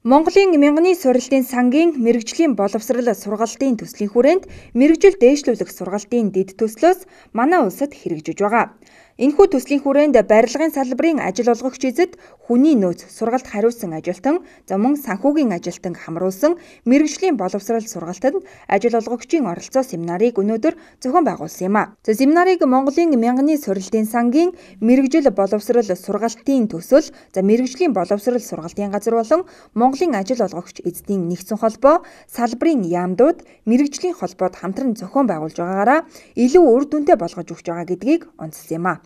Монголын мянганы сурилтын сангийн мэргэжлийн боловсрол сургалтын төслийн хүрээнд мэргэжил дээшлүүлэх сургалтын дэд төслөөс манай улсад хэрэгжиж байгаа. Энэхүү төслийн хүрээнд барилгын салбарын ажил олгогч эзэд хүний нөөц, сургалт хариуцсан ажилтан, за мөн санхүүгийн ажилтанг хамруулсан мэргэжлийн боловсрол сургалтад ажил олгогчийн оролцоо семинарыг өнөөдөр зохион байгуулсан юм а. За семинарыг Монголын мянганы сурилтын сангийн мэргэжил боловсрол сургалтын төсөл, за мэргэжлийн боловсрол сургалтын газар болон Монголын ажил олгогч эзэдийн нэгдсэн холбоо, салбарын яамдууд мэргэжлийн холбоод хамтран зохион байгуулж байгаагаараа илүү үр дүнтэй болгож өгч байгаа гэдгийг онцлсон юм а.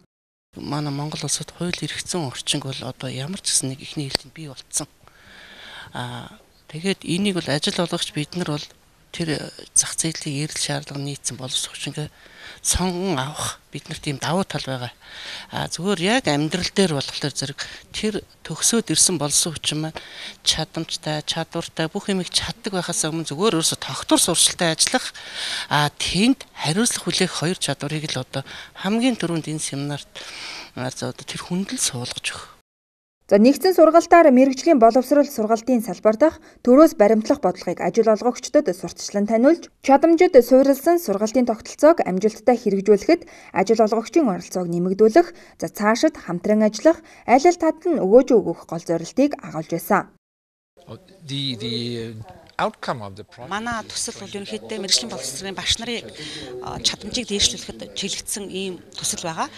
Манай Монгол улсад хууль эрхцэн орчинг бол одоо ямар ч гэсэн нэг эхний ээлжинд бий болцсон. Тэгээд энийг бол ажил олгогч бид нар бол тэр зах зээлийн эрэл шаардлага нийцсэн боловсрол хүчингээ сонгон авах бид нарт ийм давуу тал байгаа. Зүгээр яг амьдрал дээр болохоор зэрэг тэр төгсөөд ирсэн боловсон хүчин маань чадамжтай, чадвартай бүх юмыг чаддаг байхаас өмнө зүгээр өөрөөсөө тогтвор сурчлалтай ажиллах, тэнд хариуцлага хүлээх хоёр чадварыг л одоо хамгийн түрүүнд энэ семинарт одоо тэр хүндэл суулгаж өгөх. За нэгдсэн сургалтаар мэргэжлийн боловсрол сургалтын салбар дахь төрөөс баримтлах бодлогыг ажил олгогчдод сурталчлан таниулж, чадамжид суурилсан сургалтын тогтолцоог амжилттай хэрэгжүүлэхэд ажил олгогчийн оролцоог нэмэгдүүлэх, за цаашид хамтран ажиллах, аль аль талд нь өгөөж өгөх гол зорилтыг агуулж байсан. Манай төсөл бол ерөнхийдөө мэргэжлийн боловсролын багш нарын чадамжийг дээшлүүлэхэд чиглэгдсэн ийм төсөл байгаа.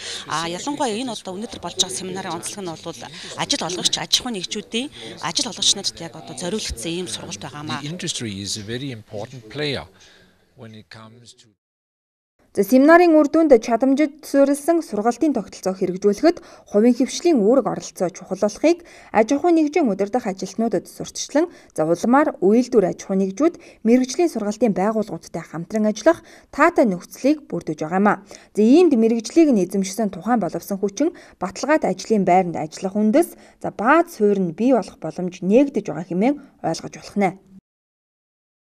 Ялангуяа энэ одоо өнөөдөр болж байгаа семинарын онцлог нь бол ажил олгогч, аж ахуйн нэгжүүдийн ажил олгогч нарт яг одоо зориулагдсан ийм сургалт байгаамаа. За семинарын үр дүнд чадамжид суурилсан сургалтын тогтолцоог хэрэгжүүлэхэд хувийн хэвшлийн үүрэг оролцоо чухал болохыг аж ахуйн нэгжийн удирдах ажилтнуудад сурталчлан, за улмаар үйлдвэр аж ахуйн нэгжүүд мэргэжлийн сургалтын байгууллагуудтай хамтран ажиллах таатай нөхцөлийг бүрдэж байгаа юм а. За иймд мэргэжлийг нь эзэмшсэн тухайн боловсон хүчин баталгаад ажлын байранд ажиллах үндэс, за бааз суурь нь бий болох боломж нээгдэж байгаа хэмээн ойлгож болох нэ.